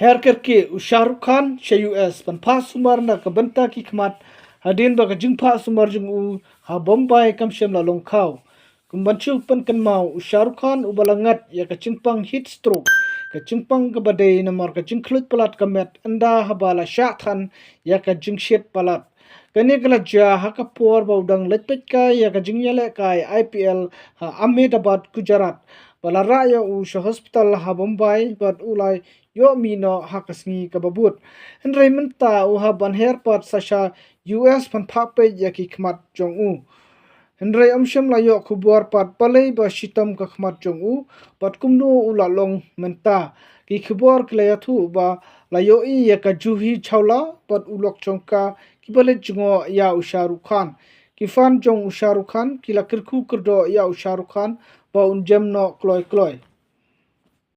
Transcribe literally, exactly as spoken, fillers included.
Her kyrkieh u Shah Rukh Khan sha U S ban phah sumar na ka bynta ki khmat, hadien ba ka jingphah sumar jong u ha Bombay kam shym la long khaw. Kum ban shu pynkynmaw, u Shah Rukh Khan uba la ngat ïa ka jingpang heat stroke, ka jingpang kaba dei namar ka jingkhluit palat ka met ynda haba la shah than ïa ka jingshit palat. Kane ka la jia ha ka por ba u dang leit peit kai ïa ka jingïalehkai I P L ha Ahmedabad, Gujarat, ba la rah ïa u sha hospital ha Bombay bad u la ïoh mih noh ha ka sngi kaba bud. Hynrei mynta u hap ban her pat sa sha U S ban phah peit ïa ki khmat jong u. Hynrei ym shym la ïoh khubor pat balei ba shitom ka khmat jong u bad kumno u la long mynta. Ki khubor ki la ïathuh ba la ïohi ïa ka Juhi Chawla bad u lok jong ka kiba leit jngoh ïa u Shah Rukh Khan. Ki fan jong u Shah Rukh Khan ki la kyrkhu kyrdoh ïa u Shah Rukh Khan ba un jem noh kloi kloi.